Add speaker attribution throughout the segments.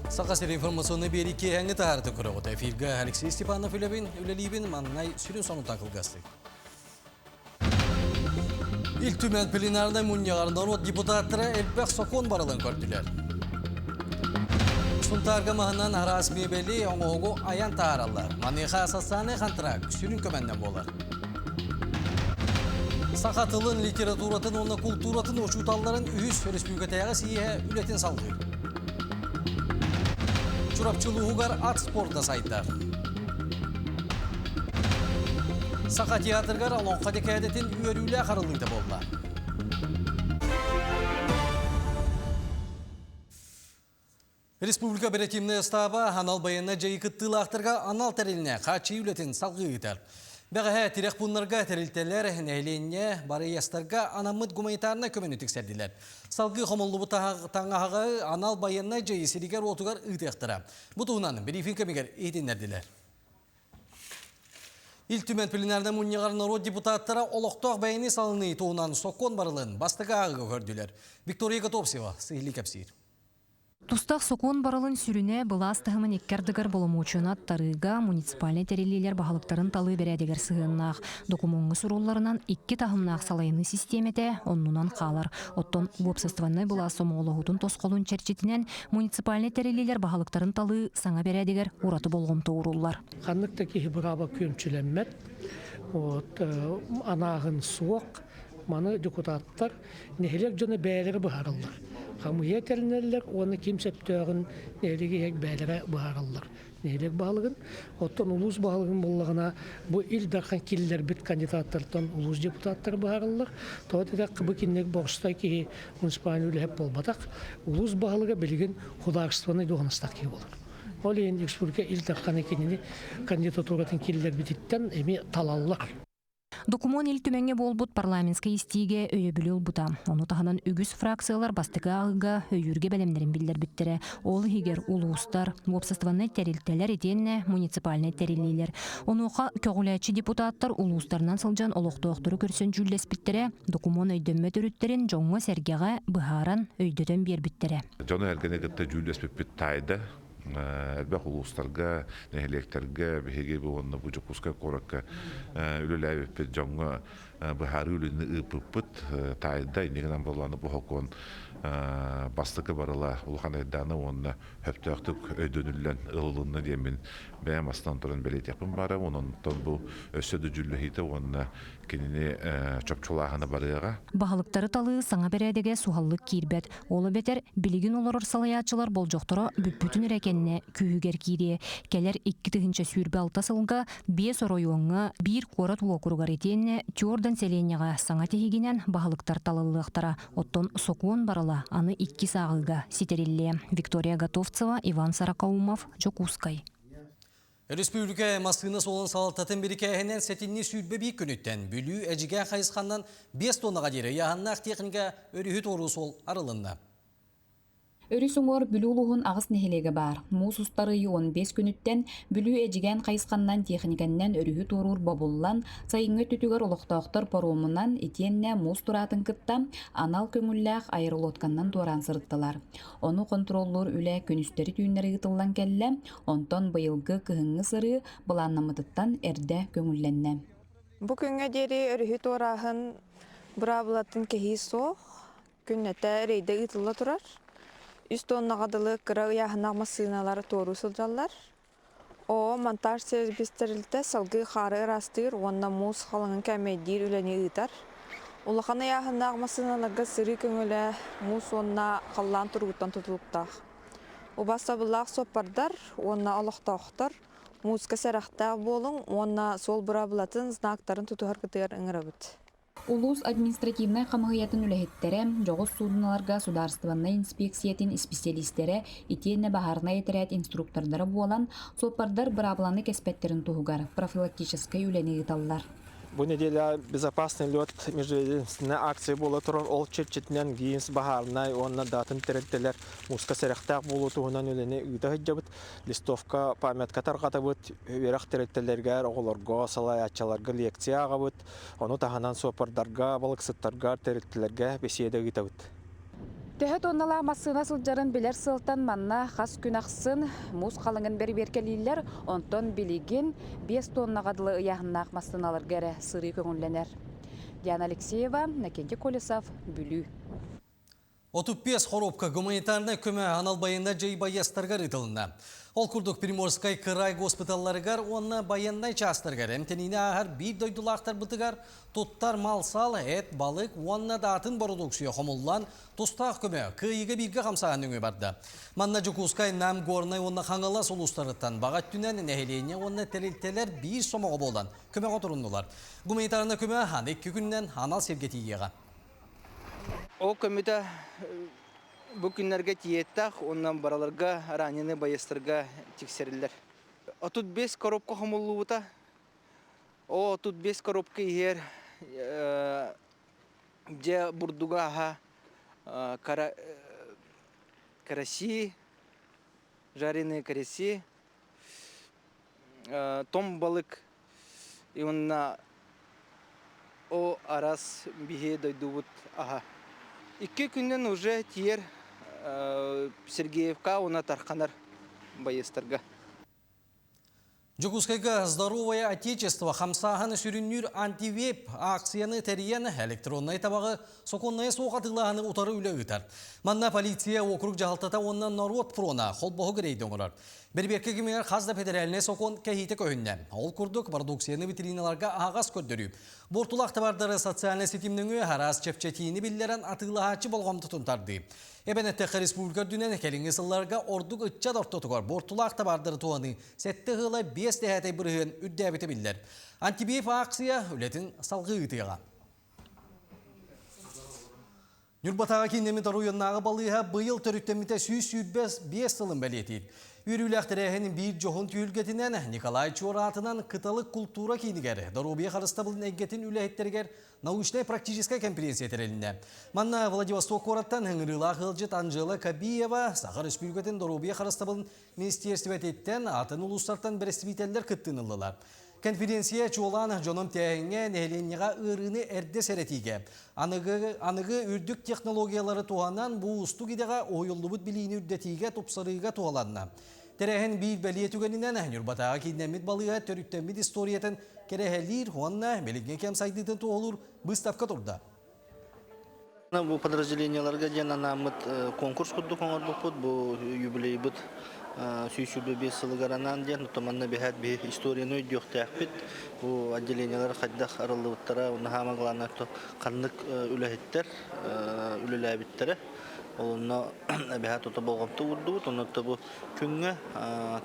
Speaker 1: Саха сири информационный биэрии киэһэҥҥи таһаарыта көрөҕүт. Эфиргэ Алексей Степанов үлэбин, үлэлиибин маннай сүрүн сонута кылгастык. Ил Түмэн пленарнай мунньаҕар норуот депутаттара элбэх сокуон барылын көрдүлэр. Сунтаарга маһынан араас миэбэли, оҥоһугу айан таһаараллар. Маныаха социальнай хантыраак сүрүн көмөннөн буолар. Саха тылын, литературатын уонна култууратын учууталларын үһүс өрөспүүбүлүкэтээҕи сийиэһэ үлэтин салгыыр. Чурапчы улууһугар ат спорда сайдар. Саха театрыгар Олоҥхо дэкээдэтин үөрүүлээх арыллыыта буолла. Республика оперативнай ыстааба анал байыаннай дьайыы кыттыылаахтарга анал тэрилинэ хааччыйыы үлэтин салгыы ыытар. Бэҕэһээ тирэх пууннарга тэрилтэлэр, нэһилиэнньэ барыйастарга анаммыт гуманитарнай көмөнү тиксэрдилэр. Салгыы хомуллубут таҥаһаҕы анал байыаннай дьайыы сиригэр-уотугар ыытыахтара. Бу туһунан брифинг кэмигэр иһитиннэрдилэр. Ил Түмэн пленарнай мунньаҕар норуот депутаттара олохтоох бэйэни салыныы туһунан сокуон барылын бастакы ааҕыыга көрдүлэр. Виктория Готовцева сиһилии кэпсиир.
Speaker 2: Тустаах сокуон барылын сүрүнэ былаас таһымын икки ардыгар боломуочуйаны аттарыыга муниципальнай тэриллиилэр баһылыктарын талыы бэрээдэгэр сыһыаннаах. Докумуоҥҥа сурулларынан, икки таһымнаах салайыныы систиэмэтэ оннунан хаалар. Оттон уопсастыбаннай былаас сомоҕолоһуутун тосхолун чэрчитинэн муниципальнай тэриллиилэр баһылыктарын талыы саҥа бэрээдэгэр ураты болҕомто ууруллар.
Speaker 3: Ханнык да киһи бырааба күөмчүлэммэт, вот, анааһын суох. Маны депутаттар Нэһилиэк дьоно бэйэлэрэ быһаараллар. Хамыыһыйа тэринэллэр уонна ким сөптөөҕүн нэһилиэги иһэр бэйэлэрэ быһаараллар. Нэһилиэк баһылыгын, оттон улуус баһылыгын буоллаҕына, бу Ил Дархан киллэрбит кандидаттартан улуус депутаттара быһаараллар. Тоҕо диэтэххэ, бу кинилэр боростой киһи муниципальный үлэһит буолбатах. Улуус баһылыга билигин художественнай дуоһунастаах киһи буолар. Ол иһин республика Ил Дархана кинини кандидатуратын киллэрбититтэн эмиэ талаллар.
Speaker 2: Докумуон Ил Түмэҥҥэ буолбут парламентскай истиигэ өйөбүлү ылбыта. Ону таһынан үгүс фракциялар бастакы ааҕыыга өйүүргэ бэлэмнэрин биллэрбиттэрэ. Ол иһигэр улуустар, уопсастыбаннай тэрилтэлэр итиэннэ муниципальнай тэриллиилэр. Онуоха көҕүлээччи депутаттар улуустарынан сылдьан олохтоохтору көрсөн дьүүллэспиттэрэ, докумуон өйдөммөт өрүттэрин дьоҥҥо-сэргэҕэ быһааран, өйдөтөн биэрбиттэрэ.
Speaker 4: Дьону эргэни кытта дьүүллэспиппит таайда. Элбэх улуустарга, нэһилиэктэргэ биһиги бу уонна бу Дьокуускай куоракка үлэлээбиппит дьоҥҥо быһаарыы үлэни ыыппыппыт таайда иннигинэн буоллаҕына бу сокуон бастакы барыла улахан айдаана уонна сөптөөхтүк өйдөнүллэн ылылынна диэммин бэйэм астынан туран бэлиэтиэхпин баарым онон бу өссө да дьүүллэһиитэ уонна кинини чопчулааһына барыаҕа.
Speaker 2: Баһылыктары талыы саҥа бэрээдэгэ суһаллык киирбэт. Ол эбэтэр билигин олорор салайааччылар болдьохторо бүппүтүн эрэ кэннэ күүһүгэр киириэ. Кэлэр 2026 сылга биэс оройуоҥҥа, биир куорат уокуругар итиэннэ Тёрдан сэлиэнньэҕэ саҥа тиһигинэн баһылыктар талыллыахтара. Оттон сокуон барыла аны иккис ааҕыыга ситэриллиэ. Виктория Готовцева, Иван Сорокоумов, Дьокуускай.
Speaker 1: Өрөспүүбүлүкэ массыына суолун салалтатын бирикээһинэн сэтинньи 21 күнүттэн Бүлүү Эдьигээн хайысханан 5 тоннаҕа диэри ыйааһыннаах техника өрүһү туоруу суол арылынна.
Speaker 5: Өрүс уҥуор Бүлүү улууһун аҕыс нэһилиэгэ баар. Муус устар ый 15 күнүттэн Бүлүү Эдьигээн хайысханнан тиэхиньикэннэн өрүһү туоруур бобуллан, сайыҥҥы өттүтүгэр олохтоохтор паромунан итиэннэ муус тураатын кытта анал көҥүллээх аэролодканнан туораан сырыттылар. Ону хонтуруоллуур үлэ күнүстэри-түүннэри ыытыллан кэллэ, Онтон быйылгы кыһыҥҥы сырыы былааннаммытыттан эрдэ көҥүллэннэ.
Speaker 6: Бу күҥҥэ диэри өрүһү туорааһын быраабылатын кэһии суох. Күннэтэ рейдэ ыытылла турар. Үс тоннаҕа дылы кыра ыйааһыннаах массыыналар туоруу сылдьаллар. Оо, монтаж сервис тэрилтэ салгыы хаары ыраастыыр уонна муус халыҥын кээмэйдиир үлэни ыытар. Улахан ыйааһыннаах массыыналарга сырыы көҥүлэ муус уонна халлаан туругуттан тутулуктаах. Убаастабыллаах суоппардар уонна олохтоохтор мууска сэрэхтээх буолуҥ уонна суол быраабылатын знактарын тутуһаргытыгар ыҥырабыт.
Speaker 5: Улуус административнай хамыыһыйатын үлэһиттэрэ, дьоҕус суудуналарга судаарыстыбаннай инспекциятын исписэлиистэрэ итиэннэ баһаарынай этэрээт инструктордара буолан, суоппардар быраабыланы кэспэттэрин туһугар профилактическай үлэни ыыталлар.
Speaker 7: Бу неделя «Безопасный лед» межведомственная акция буола турар. Ол чэрчитинэн ГИНС баһаарынай уонна датын тэрилтэлэр мууска сэрэхтээх буолуу туһунан үлэни ыыта сылдьабыт. Листовка, памятка тарҕатабыт, үөрэх тэрилтэлэригэр, оҕолорго, салайааччыларга лекция ааҕабыт. Ону таһынан суоппардарга, балыксыттарга, тэрилтэлэргэ бэсиэдэ ыытабыт.
Speaker 5: Төһө тонналаах массыына сылдьарын билэр сыалтан манна хас күн ахсын муус халыҥын бэрэбиэркэлииллэр, онтон билигин 5 тоннаҕа дылы ыйааһыннаах массыыналарга эрэ сырыы көҥүллэнэр. Диана Алексеева, Накентий Колесов, Бүлүү.
Speaker 1: 35 хоруопка гуманитарнай көмө анал байыаннай дьайыы байыастарыгар ыытылынна. Ол курдук Приморскай кыраай госпиталларыгар уонна байыаннай чаастарыгар эмтэниини ааһар биир дойдулаахтарбытыгар туттар мал-сал, эт, балык уонна да атын бородууксуйа хомуллан, тустаах көмө кыайыыга бииргэ хамсааһын нөҥүө барда. Манна Дьокуускай, Нам, Горнай уонна Хаҥалас улуустарыттан баҕа өттүнэн нэһилиэнньэ уонна тэрилтэлэр биир сомоҕо буолан көмөҕө туруннулар. Гуманитарнай көмө аны 2 күнүнэн анал сиргэ тиийиэҕэ.
Speaker 8: Ол көмөтө бу күннэргэ тиийиэхтээх уонна барыларга раненый байыастарга тиксэриллэр. 35 коробка хомуллубута. Ол 35 коробка иһэр дьэ бурдуга аһа караси, жареные караси, том балык И уонна о арас биһи дойдубут аһа. 2 күнүнэн уже тиийэр Сергеевка уонна Тарханар байыастарга.
Speaker 1: Дьокуускайга «Здоровое Отечество» хамсааһыны сүрүннүүр антивейп акцияны тэрийэн электроннай табаҕы сокуоннайа суох атыылааһыны утары үлэ ыытар. Манна полиция округ дьаһалтата уонна норуот фрона холбоһук рейд оҥорор. Бэрбиэркэ кэмигэр хас да федеральнай сокуон кэһиитэ көһүннэ. Ол курдук, продукцияны витриналарга аһаҕас көрдөрүү. Буортулаах табаардары социальнай ситим нөҥүө араас чэпчэтиини биллэрэн атыылаһааччы болҕомтотун тардыы. Эбэн эттэххэ, республика үрдүнэн кэлиҥҥи сылларга ордук ыччат ортотугар буортулаах табаардары туһаныы 7,5 бырыһыан үрдээбитэ биллэр. Антибиев акция үлэтин салгыы ыытыаҕа. Ньурбатааҕы кииннэммит оройуоннааҕы балыыһа быйыл төрүттэммитэ 125 сылын бэлиэтиир. Үөрүүлээх тэрээһин биир дьоһун түһүлгэтинэн Николай Чуор аатынан Кыталык култуура киинигэр доруобуйа харыстабылын эйгэтин үлэһиттэригэр научнай-практическай конференция тэрилиннэ. Манна Владивосток куораттан ыҥырыылаах ыалдьыт Анжела Кабиева Саха Республикатын доруобуйа харыстабылын министиэристибэтиттэн атын улуустартан бэрэстэбиитэллэр кыттыыны ыллылар. Конференция чуолаан дьонун тээһиҥҥэ, нэһилиэнньэҕэ ыарыыны эрдэ сэрэтиигэ, аныгы, аныгы үрдүк технологиялары туһанан бу уустук идэҕэ уһуйуллубут билиини үрдэтиигэ, тупсарыыга туһаланна. Тэрээһин биир бэлиэ түгэнинэн Ньурбатааҕы кииннэммит балыыһа төрүттэммит историятын кэрэһэлиир уонна билиҥҥи кэм сайдыытын туоһулуур быыстапка турда.
Speaker 9: Бу подразделениеларга диэн анааммыт конкурс курдук оҥорбуппут. Бу юбилейбыт 125 сылыгар анаан диэн, оттон манна биһээт биһи историяны өйдүөхтээхпит. Бу отделениелар хайдах арыллыбыттара, уонна хаама главное ханнык үлэһиттэр үлэлээбиттэрэ. Ол онно эбэһээт тута болҕомто уурдубут. Онно бу күҥҥэ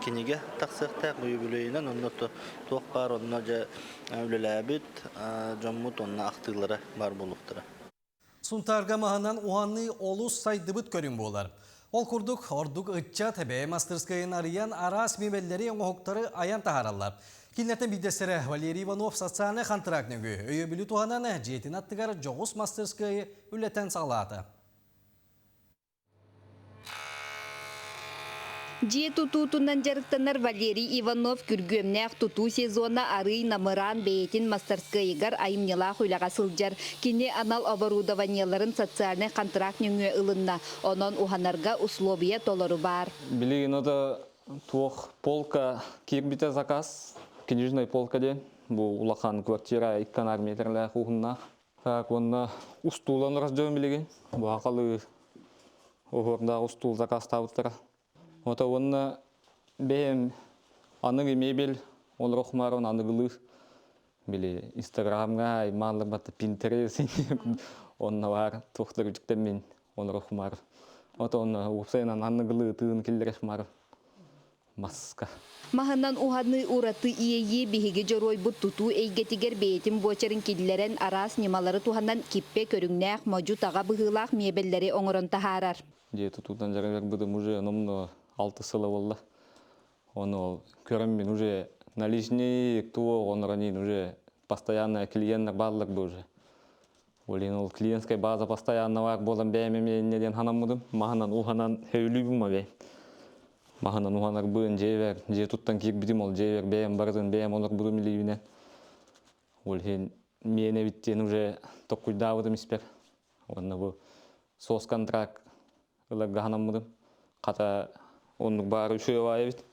Speaker 9: кинигэ тахсыахтаах бу юбилейынан, онно туох баар онно дьэ үлэлээбит дьоммут уонна ахтыылара баар буолуохтара.
Speaker 1: Сунтаарга маһынан уһаныы олус сайдыбыт көрүҥ буолар. Ол курдук, ордук ыччат бэйэ мастырскайын арыйан араас миэбэллэри, оҥоһуктары айан таһаараллар. Кинилэртэн биирдэстэрэ Валерий Иванов социальнай хантыраак нөҥүө өйөбүлү туһанан дьиэтин аттыгар дьоҕус мастырскайы үлэтэн саҕалаата.
Speaker 5: Дьиэ тутуутунан дьарыктанар Валерий Иванов күргүөмнээх тутуу сезона арыый намыраан бэйэтин мастарскыайыгар айымньылаах үлэҕэ сылдьар. Кини анал оборудованиеларын социальнай хантыраак нөҥүө ылынна. Онон уһанарга условия толору баар.
Speaker 10: Билигин ото туох полка киирбитэ заказ, книжный полка диэн. Бу улахан квартира 2 метрлээх уһуннаах. Так уонна устуулан раздеем билигин. Бу хахалы оһуордаах устуул заказтаабыттара. Ото уонна бэйэм аныгы мебель олорохмаарон аныгылыы били Инстаграмҥа аймаалларбатта Pinterest онно баар туохтар үтүктэммин олорохмаар. Ото онно уопсайынан аныгылыы тыын киллэрехмаар маска.
Speaker 5: Маһынан уһаныы ураты иэйии биһиги дьоруойбут тутуу эйгэтигэр бэйэтин буочарын киллэрэн араас ньымалары туһанан киппэ көрүҥнээх модьу-таҕа быһыылаах миэбэллэри оҥорон таһаарар.
Speaker 10: Дьиэ тутуутан дьарыгырбытым уже номно 6 сыла буолла. Ону ол көрөммүн уже наличник туох онорон уже постоянно клиенттэр бааллар бу уже. Блин, ол клиентская база постоянно баар буолан бэйэм эмиэ инньэ диэн санаммытым. Маһынан уһанан сөбүлүүбүн бэйэм. Маһынан уһанарбын, дьиэбэр, дьиэ туттан киирбитим, ол дьиэбэр бэйэм барытын бэйэм олорбутум илиибинэн. Ол иһин миэнэ эбит диэн уже токкуйдаабытым испэр. Уонна бу соцконтракт. Ыларга санаммытым. Хата оннук баары үчүгэй баай эбит.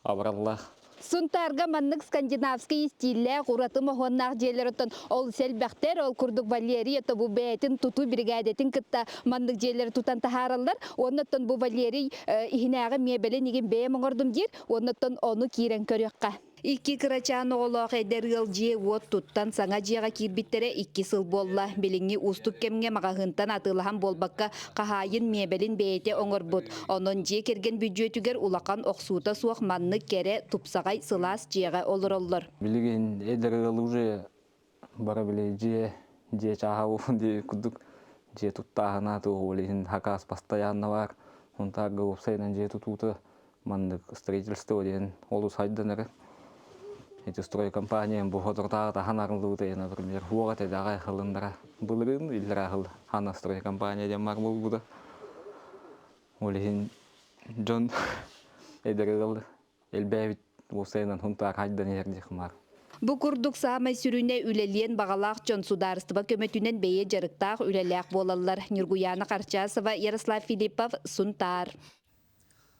Speaker 10: Абыраллаах.
Speaker 5: Сунтаарга маннык скандинавский истииллээх ураты моһуоннаах дьиэлэр оттон ол элбэхтэр. Ол курдук Валерий это бу бэйэтин тутуу биригээдэтин кытта маннык дьиэлэри тутан таһаараллар. Уонна оттон бу Валерий иһинээҕи миэбэлин игин бэйэм оҥордум диир. Уонна оттон ону киирэн көрүөххэ. Икки кырачаан оҕолоох эдэр ыал дьиэ-уот туттан саҥа дьиэҕэ киирбиттэрэ икки сыл буолла. Билиҥҥи уустук кэмҥэ маҕаһыынтан атыылаһан буолбакка, хаһаайын миэбэлин бэйэтэ оҥорбут. Онон дьиэ кэргэн бүддьүөтүгэр улахан охсуута суох маннык кэрэ, тупсаҕай, сылаас дьиэҕэ олороллор.
Speaker 10: Билигин эдэр ыал уже бара били дьиэ дьиэ чааһа дии курдук дьиэ туттааһына туох ол иһин хакаас постоянно баар. Сунтаарга уопсайынан дьиэ тутуута маннык строительство диэн олус хайдан эрэр. Ити стройкомпания бу соторутааҕыта хаан арыллыбыта, например, хуоҕа тэдэҕэ хылыннара былырыын иллэрээ сыл хана стройкомпания диэн баар буолбута. Ол иһин дьон эдэр ыал элбээбит уопсайынан Сунтаар хайдан иһэр диэх баар.
Speaker 5: Бу курдук саамай сүрүнэ үлэлиэн баҕалаах дьон судаарыстыба көмөтүнэн бэйэ дьарыктаах үлэлээх буолаллар. Ньургуйаана Харчасова, Ярослав Филиппов, Сунтаар.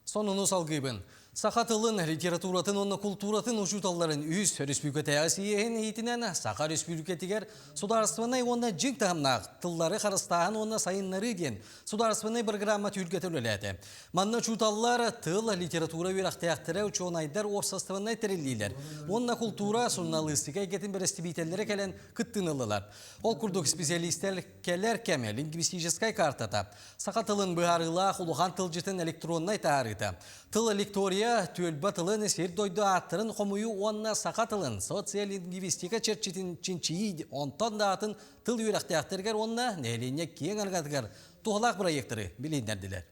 Speaker 1: Сонуну салгыыбын. Саха тылын, литературатын уонна култууратын учууталларын үһүс өрөспүүбүлүкэтээҕи сийиэһин иитинэн Саха Өрөспүүбүлүкэтигэр судаарыстыбаннай уонна дьиҥ таһымнаах тыллары харыстааһын уонна сайыннарыы диэн судаарыстыбаннай программа түһүлгэтэ үлэлээтэ. Манна учууталлар, тыл, литература үөрэхтээхтэрэ, учуонайдар, уопсастыбаннай тэриллиилэр уонна култуура, суруналыыстыка эйгэтин бэрэстэбиитэллэрэ кэлэн кыттыыны ыллылар. Ол курдук специалистэр кэлэр кэмэ лингвистическай картата, Саха тылын быһаарыылаах улахан тылдьытын электроннай таһаарыыта, тыл лектория, түөлбэ тылын, сир-дойду ааттарын хомуйуу уонна саха тылын социолингвистика чэрчитин чинчийии, онтон да атын тыл үөрэхтээхтэригэр уонна нэһилиэнньэ киэҥ араҥатыгар туһалаах бырайыактары билиһиннэрдилэр.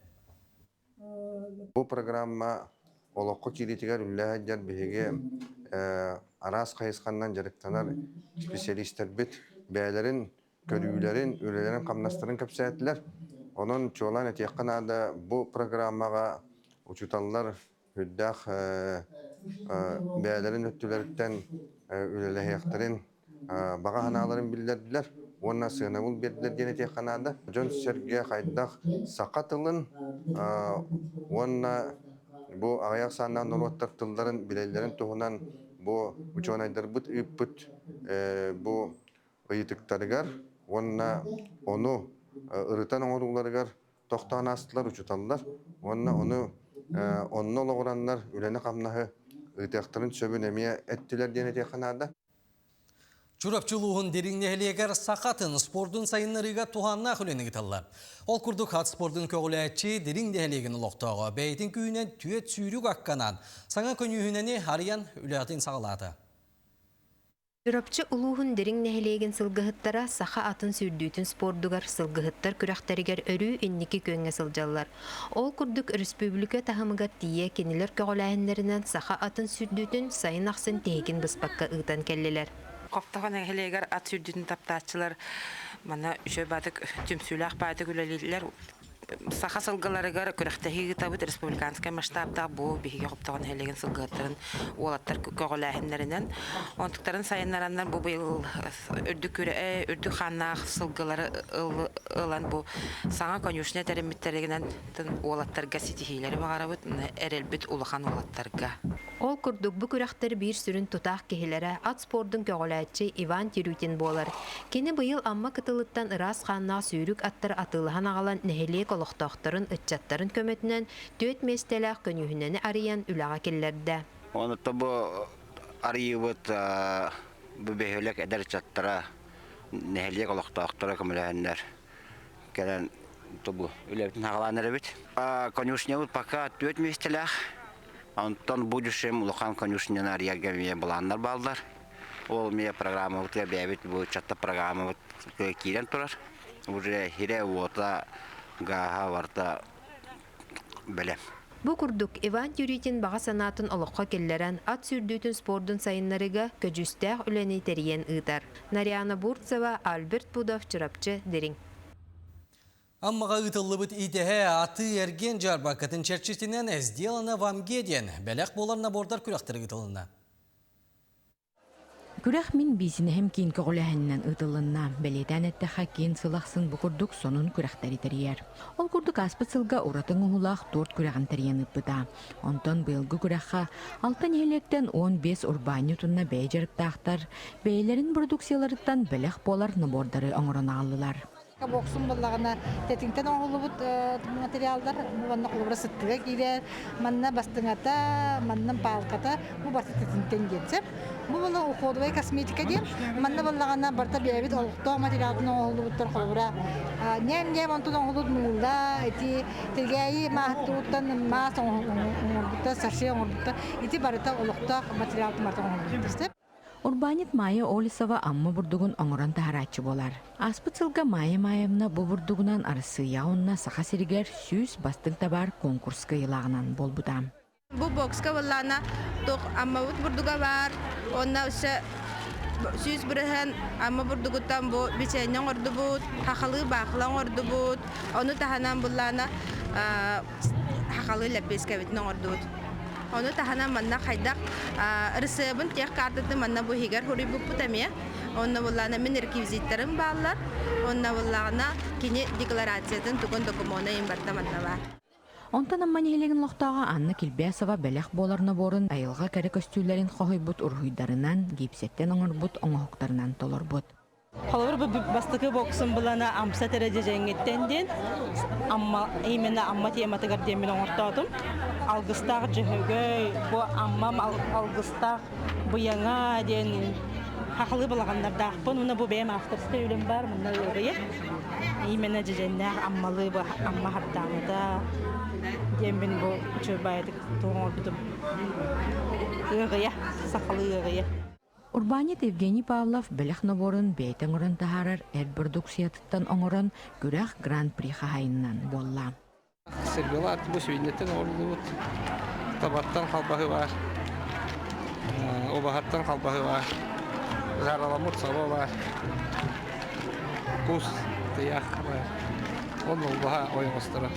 Speaker 11: Бу программа олоххо киириитигэр үлэлэһэ сылдьар биһиги араас хайысханнан дьарыктанар специалистэрбит бэйэлэрин көрүүлэрин, үлэлэрин-хамнастарын кэпсээтилэр. Онон чуолаан этиэххэ наада, бу программаҕа учууталлар үрдээх бэйэлэрин өттүлэриттэн үлэлэһиэхтэрин баҕа санааларын биллэрдилэр уонна сыанабыл биэрдилэр диэн этиэххэ наада. Дьон-сэргэ хайдах саха тылын уонна бу аҕыйах сааннаах норуоттар тылларын билэллэрин туһунан бу учуонайдарбыт ыыппыт бу ыйытыктарыгар уонна ону ырытан оҥорууларыгар тохтоон аастылар учууталлар уонна ону онно олоҕураннар үлэни-хамнаһы ыытыахтарын сөбүн эмиэ эттилэр диэн этиэххэ наада.
Speaker 1: Чурапчы улууһун Дириҥ нэһилиэгэр сахатын спордун сайыннарыыга туһааннаах үлэни ыыталлар. Ол курдук ат спордун көҕүлээччи Дириҥ нэһилиэгин олохтооҕо бэйэтин күүһүнэн түөт сүүрүк акканан саҥа көньүүһүнэни арыйан үлэҕитин саҕалаата.
Speaker 12: Чурапчы улууһун Дириҥ нэһилиэгин сылгыһыттара саха атын сүүрдүүтүн спордугар сылгыһыттар күрэхтэригэр өрүү инники күөҥҥэ сылдьаллар. Ол курдук өрөспүүбүлүкэ таһымыгар тиийэ кинилэр көҕүлээһиннэринэн саха атын сүүрдүүтүн сайын ахсын тиһигин быспакка ыытан кэллилэр.
Speaker 13: Хоптоҕо нэһилиэгэр ат сүүрдүүтүн таптааччылар манна үчүгэй баатык түмсүүлээх баатык үлэлииллэр. Саха сылгыларыгар күрэхтэһии ыытабыт республиканскай масштабтаах бу биһиги Хоптоҕо нэһилиэгин сылгыһыттарын уолаттар көҕүлээһиннэринэн онтуктарын сайыннараннар бу быйыл үрдүк үрдүк хааннаах сылгылары ылан бу саҥа конюшня тэриммиттэринэн уолаттарга ситиһиилэри баҕарабыт эрэлбит улахан уолаттарга.
Speaker 12: Ол курдук бу күрэхтэр биир сүрүн тутаах киһилэрэ ат спордун көҕүлээччи Иван Терютин буолар. Кини быйыл Амма кытылыттан ыраас хааннаах сүүрүк аттары атыылаһан аҕалан нэһилиэк олохтоохторун, ыччаттарын көмөтүнэн түөрт миэстэлээх көньүүһүнэни арыйан үлэҕэ киллэрдэ.
Speaker 14: Онто бу арыйыыбыт бу бөһүөлэк эдэр ыччаттара, нэһилиэк олохтоохторо көмөлөһөннөр кэлэн бу үлэбитин саҕалаан эрэбит. Конюшнябыт пока түөрт миэстэлээх. Онтон будущем улахан конюшняны арыйарга эмиэ былааннар бааллар. Ол эмиэ программабытыгар бэйэбит бу чатта программабыт киирэн турар. Уже хирэ-уота, гааһа барыта бэлэм.
Speaker 12: Бу курдук, Иван Тюритин баҕа санаатын олоххо киллэрэн, ат сүүрдүүтүн спордун сайыннарыыга көдьүүстээх үлэни тэрийэн ыытар. Нарьяна Бурцева, Альберт Пудов, Чурапчы, Дириҥ.
Speaker 1: Аммаҕа ыытыллыбыт идэһэ атыы-эргиэн дьаарбаҥкатын чэрчитинэн «Сделано в Амге» диэн бэлэх буолар набордар күрэхтэрэ ыытылынна.
Speaker 15: Күрэх мин биисинэһим киин көҕүлээһининэн ыытылынна. Бэлиэтээн эттэххэ, киин сыл ахсын бу курдук сонун күрэхтэри тэрийэр. Ол курдук ааспыт сылга ураты оҥоһуулаах торт күрэҕин тэрийэн ыыппыта. Онтон быйылгы күрэххэ алта нэһилиэктэн 15 урбаанньыт уонна бэйэ дьарыктаахтар бэйэлэрин продукцияларыттан бэлэх буолар набордары оҥорон аҕаллылар.
Speaker 16: Боксун буллаҕына тэтиҥтэн оҥоһуллубут материаллар манна холобура сыттыга киирэр, манна бастыҥата, манна палката, бу барыта тэтиҥтэн диэн сөп. Бу була уходовая косметика диэн, манна буллаҕына барыта бэйэбит олохтоох материалтан оҥоһуллубуттар холобура ньээм-ньээм онтон оҥоһуллубут мыыла, ити тэлгээйи мааһыттан маас оҥорбуттар, саше оҥорбуттар, ити барыта олохтоох материалтан барыта оҥоһуллубуттар.
Speaker 15: Урбаанньыт Майя Олесова Амма бурдугун оҥорон таһарааччы буолар. Ааспыт сылга Майя Маевна бу бурдугунан Арассыыйа уонна Саха сиригэр 100 бастыҥ табаар конкурс кыайыылааҕынан буолбута.
Speaker 17: Бу бокска буоллаҕына туох Аммабыт бурдуга баар, уонна өссө 100% Амма бурдугуттан бу бичиэнньэ оҥордубут, хахалыы баахыла оҥордубут, ону таһынан буллаҕына хахалыы лэппиэскэбитин оҥордубут. Ону таһынан манна хайдах ырысыабын тех картатын манна бу иһигэр суруйбуппут эмиэ. Онно буллаҕына мин реквизиттэрим бааллар. Онно буллаҕына кини декларациятын тугун докумуона иһин барыта манна баар.
Speaker 15: Онтон Амма нэһилиэгин олохтооҕо Анна Килбясова бэлэх буолар нобуорун айылҕа кэрэ көстүүлэрин хоһуйбут уруһуйдарынан, гипсэттэн оҥорбут оҥоһуктарынан толорбут.
Speaker 18: Холобур, бу бастакы боксум былана Амса тэрэ-дьэдьэҥҥиттэн диэн Амма, именно Амма тематыгар диэммин оҥортоотум. Алгыстаах Дьөһөгөй, бу Аммам алгыстаах быйаҥа диэн хахалыы балаҕаннардаахпын. Уонна бу бэйэм авторскай үлэм баар, манна ыарыйа. Именно дьэдьэннээх Аммалыы бу Амма хардааныта диэммин бу үчүгэй туох оҥорбутум. Ыаҕыйа, сахалыы ыаҕыйа.
Speaker 15: Урбаанньыт Евгений Павлов бэлэх нобуорун бэйэтэ оҥорон таһаарар эр бородууксуйатыттан оҥорон күрэх Гран-при хаһаайынынан буолла.
Speaker 19: Сервелат бу свиньяттан оҥоруллубут. Табаттан халбаһы баар, убаһаттан халбаһы баар, жараламмыт собо баар, кус, тыйаах баар. Онно убаһа ойоҕосторо.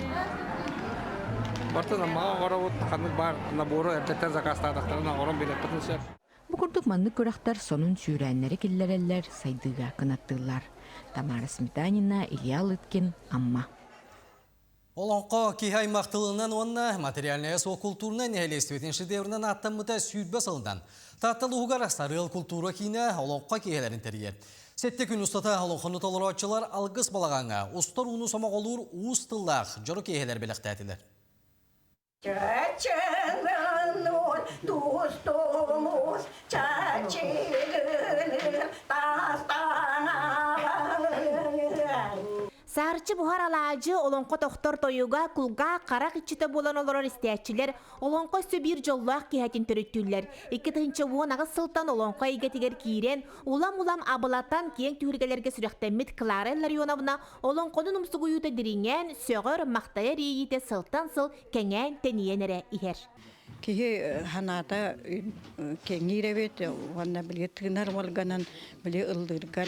Speaker 19: Бартын аммаҕа оҥоробут, ханнык баар набору эрдэттэн заказтаатахтарына оҥорон билиэхпитин сөп.
Speaker 15: Бу курдук маннык күрэхтэр сонун сүүрээннэри киллэрэллэр, сайдыыга кынаттыыллар. Тамара Сметанина, Илья Лыткин, Амма.
Speaker 1: Олоҥхо киһи аймах тылынан уонна материальная суох култуурунай нэһилиэстибэтин шедеврынан ааттаммыта 20 сылынан. Таатта улууһугар Сарыал култуура киинэ олоҥхо киэһэлэрин тэрийэр. Сэттэ күн устата олоҥхону толорооччулар алгыс балаҕаҥҥа устар ууну сомоҕолуур уус тыллаах дьоро киэһэлэр бэлэхтээтилэр.
Speaker 20: Чачылын тустумус чачылын
Speaker 21: Саарчы буһар алаадьы олоҥхо тохтор тойуга кулгаах харах иччитэ буолан олорор истээччилэр олоҥхо өссө биир дьоллоох киһитин төрүттүүллэр. 2018 сылтан олоҥхо эйгэтигэр киирэн, улам-улам абылатан киэҥ түһүлгэлэргэ сүрэхтэммит Клара Илларионовна Олоҥхонун умсугуйуута дириҥээн, сөҕөр, махтайар иэйиитэ сылтан сыл кэҥээн, тэнийэн эрэ иһэр.
Speaker 22: Киһи санаата кэҥиир эбит уонна били тыынар уорганын били ыллыыргар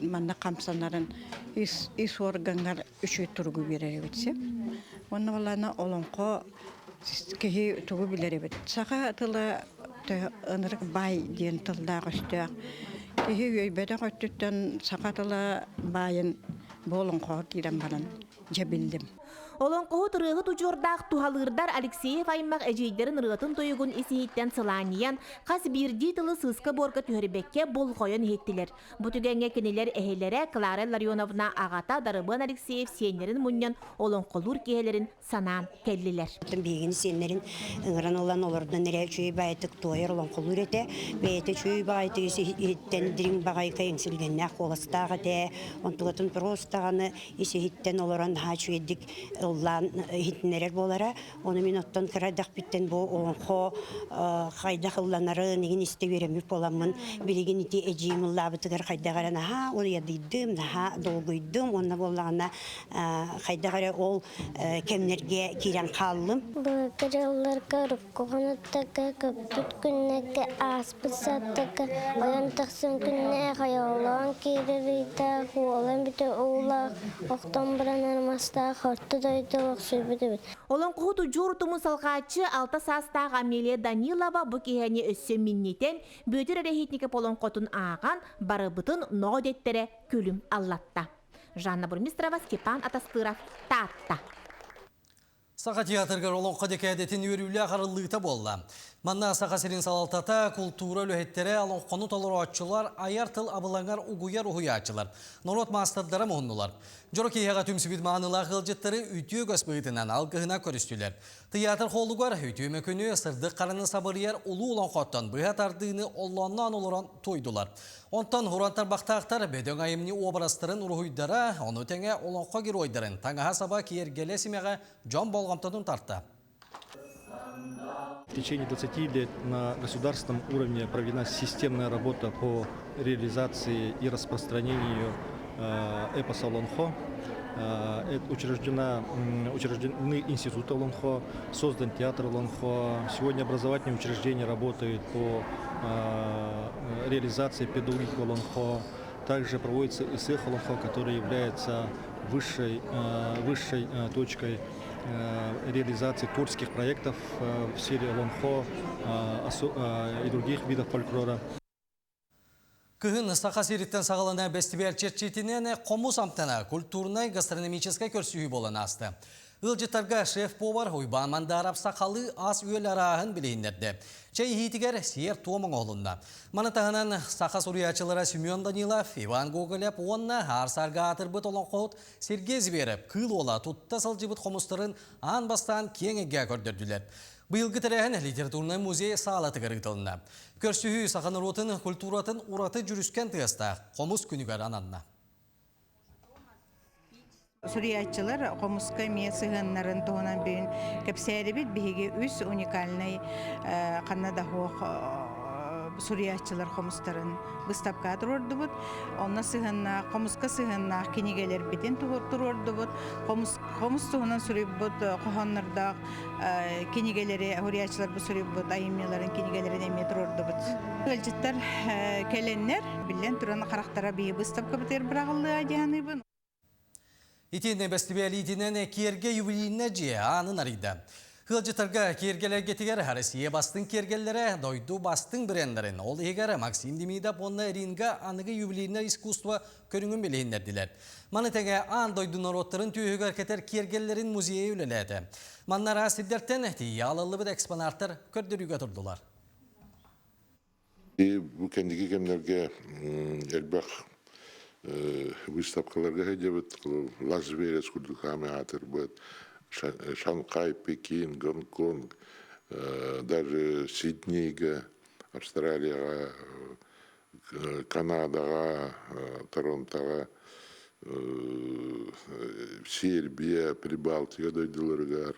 Speaker 22: манна хамсанарын ис ис уоргаҥҥар үчүгэй туругу биэрэр эбит син. Уонна балаана олоҥхо киһи тугу билэр эбит. Саха тыла ынырык баай диэн тыллаах өстөөх. Киһи үөйбэтэх өттүттэн саха тыла баайын бу олоҥхоҕо киирэн баран дьэ биллим.
Speaker 21: Олоҥхоһут ырыаһыт удьуордаах туһалыырдар Алексеев аймах эдьиийдэрин ырыатын-тойугун ис-иһиттэн сылаанньыйан, хас биирдии тылы сыыска-буорга түһэрбэккэ болҕойон иһиттилэр. Бу түгэҥҥэ кинилэр эһэлэрэ Клара Илларионовна аҕата Дарыбыан Алексеев сиэннэрин мунньан олоҥхолуур киэһэлэрин санаан кэллилэр.
Speaker 23: Биһигини сиэннэрин ыҥыран ылан олордон эрэ үчүгэй баҕайытык туойар олоҥхолуур этэ. Бэйэтэ үчүгэй баҕайытык иһиттэн дириҥ баҕайыка эҥсилгэннээх куоластаах этэ. Онтугатын просто даҕаны ис иһиттэн олорон наһаа үчүгэйдик ыллаан иһитиннэрэр буолара. Ону мин оттон кыра эрдэхпиттэн бу олоҥхо хайдах ылланарын игин истэ үөрэммит буоламмын билигин ити эдьиийим ыллаабытыгар хайдах эрэ наһаа уйадыйдым, наһаа долгуйдум уонна буоллаҕына хайдах эрэ ол кэмнэргэ киирэн хааллым.
Speaker 24: Былыргы дьылларга урукку хонуктарга көппүт күннэргэ ааспыт сааттарга ойон тахсан күннээх ойоҕолоон киирэр ыйдаах уолан бүтэ уулаах охтон баран армастаах орто дойду. дойду олохсуйбут эбит.
Speaker 21: Олоҥхоһут удьуор утумун салҕааччы алта саастаах Амелия Данилова бу киһини өссө минньитэн, Бүөтүр Эрэһиитникэп олоҥхотун ааҕан, барыбытын ноҕо дэттэрэ күлүм аллатта. Жанна Бурмистрова, Степан Атастыров, Таатта.
Speaker 1: Саха театрыгар олоҥхо дэкээдэтин үөрүүлээх арыллыыта буолла. Манна Саха сирин салалтата, култуура үлэһиттэрэ, олоҥхону толорооччулар, айар тыл абылаҥар угуйар уһуйааччылар, норуот маастардара муһуннулар. Дьоро киэһэҕэ түмсүбүт маанылаах ыалдьыттары үтүө көс быһыытынан алгыһына көрүстүлэр. Тыйаатыр холугар үтүө мөкүнү, сырдык хараны сабырыйар улуу олоҥхоттон быһа тардыыны оллоонноон олорон туойдулар. Онтон уран тарбахтаахтар бөдөҥ айымньы уобарастарын уруһуйдара, ону тэҥэ олоҥхо геройдарын таҥаһа-саба киэргэлэ-симэҕэ дьон болҕомтотун тарта.
Speaker 2: В течение 20 лет на государственном уровне проведена системная работа по реализации и распространению эпоса Олонхо. Учреждена, учреждены институты Олонхо, создан театр Олонхо. Сегодня образовательные учреждения работают по реализации педагогики Олонхо. Также проводится ИСЭХ Олонхо, который является высшей, высшей точкой реализации творческих проектов в сфере Олонхо и других видов фольклора.
Speaker 1: Кыһын Саха сириттэн саҕалана бэстибээл чэрчитинэн хомус амтана культурнай гастрономическай көрсүһүү буолан ааста. Ыалдьыттарга шеф-повар Уйбаан Мандаров сахалыы ас-үөл арааһын билиһиннэрдэ. Чэй иһиитигэр сиэр-туом оҥоһулунна. Маны таһынан саха суруйааччылара Семен Данилов, Иван Гоголев уонна аар-саарга аатырбыт олоҥхоһут Сергей Зверев кыыл уола тутта сылдьыбыт хомустарын аан бастаан киэҥ эйгэ көрдөрдүлэр. Быйылгы тэрээһин литературнай музей саалатыгар ыытылынна. Көрсүһүү саха норуотун культуратын ураты дьүрүскэн тыастаах хомус күнүгэр ананна.
Speaker 3: Суруйааччылар хомуска эмиэ сыһыаннарын туһунан бүгүн кэпсээрибит. Биһиги үс уникальнай ханна да суох суруйааччылар хомустарын быыстапкаҕа туруордубут. Онно сыһыаннаах, хомуска сыһыаннаах кинигэлэрбитин туруордубут. Хомус, хомус туһунан суруйбут хоһооннордоох кинигэлэри суруйааччыларбыт суруйбут айымньыларын кинигэлэрин эмиэ туруордубут. Ыалдьыттар кэлэннэр, биллэн туран, харахтара биһи быыстапкабытыгар быраҕыллыа дии саныыбын.
Speaker 1: Итиэннэ бэстибээлиитинэн Киэргэ юбилейнай дьиэ аанын арыйда. Ыалдьыттарга киэргэлэргитигэр Россия бастыҥ киэргэллэрэ, дойду бастыҥ брендэрин, ол иһигэр Максим Демидов уонна Ринга аныгы юбилейнай искусство көрүҥүн билиһиннэрдилэр. Маны тэҥэ аан дойду норуоттарын түөһүгэр кэтэр киэргэллэрин музейа үлэлээтэ. Манна араас сирдэртэн тиийэ аалыллыбыт экспонаттар көрдөрүүгэ турдулар.
Speaker 4: Бу кэнники кэмнэргэ элбэх выставкаларга сылдьабыт. Лас-Вегас курдук хаамыы аатырбыт, Шанхай, Пекин, Гонконг, даже Сиднейга, Австралияҕа, Канадаҕа, Торонтоҕа, Сербия, Прибалтика дойдуларыгар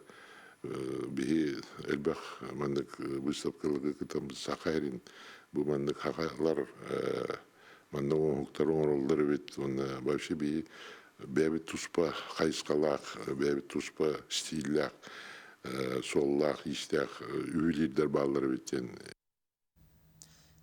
Speaker 4: биһи элбэх маннык выставкаларга кытаммыт саха эрин бу маннык хахалар манна оҥоһуктар оҥороллор эбит уонна вообще биһи бэйэбит туспа хайысхалаах бэйэбит туспа стиллээх суоллаах иистээх ювелирдэр бааллар эбит диэн.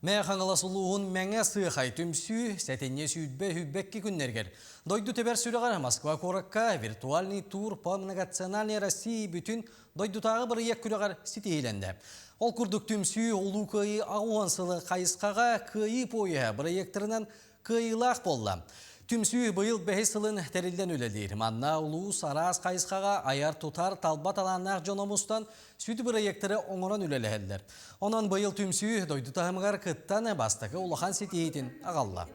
Speaker 1: Мэ Хаҥалас улууһун Мэҥэ Сыахай түмсүү сэтинньи сүүрбэ сүүрбэкки күннэригэр дойду тэбэр сүрэҕэр Москва куоракка виртуальный тур по многонациональной России бүтүн дойдутааҕы бырайыак күрэҕэр ситиһиилэннэ. Ол курдук түмсүү Улуу Кыайыы 80 сылы хайысхаҕа Кыайыы поеһа бырайыактарынан кыайыылаах буолла. Түмсүү быйыл бэһис сылын тэриллэн үлэлиир. Манна улуус араас хайысхаҕа айар-тутар, талба талааннаах дьон мустан сүдү бырайыактары оҥорон үлэлэһэллэр. Онон быйыл түмсүү дойду таһымыгар кыттан бастакы улахан ситиһиитин аҕалла.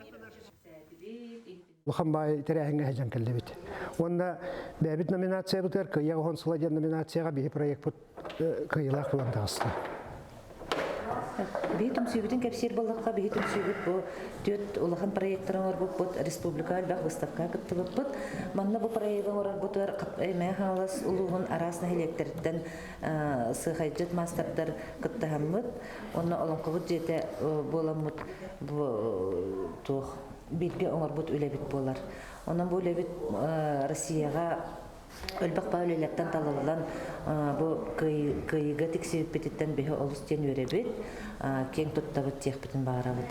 Speaker 20: Улахан баай тэрээһиҥҥэ сылдьан кэллибит. Уонна бэйэбит номинациябытыгар Кыайа оһон сыла диэн номинацияҕа биһи проекпыт кыайыылаах буолан таҕыста.
Speaker 25: Биһи түмсүүбүтүн кэпсиир буоллахха, биһи түмсүүбүт бу түөрт улахан проектары оҥорбуппут, республика элбэх выставкаҕа кыттыбыппыт. Манна бу проегы оҥорорбутугар Мэҥэ Хаҥалас улууһун араас нэһилиэктэриттэн сыахайдьыт маастардар кыттыһаммыт, уонна олоҥхобут дьиэтэ буоламмыт бу туох бииргэ оҥорбут үлэбит буолар. Онон бу үлэбит Россияҕа Элбэх баа үлэлэртэн талыллан бу кыайыыга тиксибиппититтэн биһи олус диэн үөрэбит, киэҥ туттабыт диэхпитин баҕарабыт.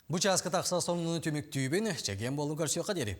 Speaker 1: Бу чааска тахса сонуну түмүктүүбүн, чэгиэн буолун көрсүөххэ диэри.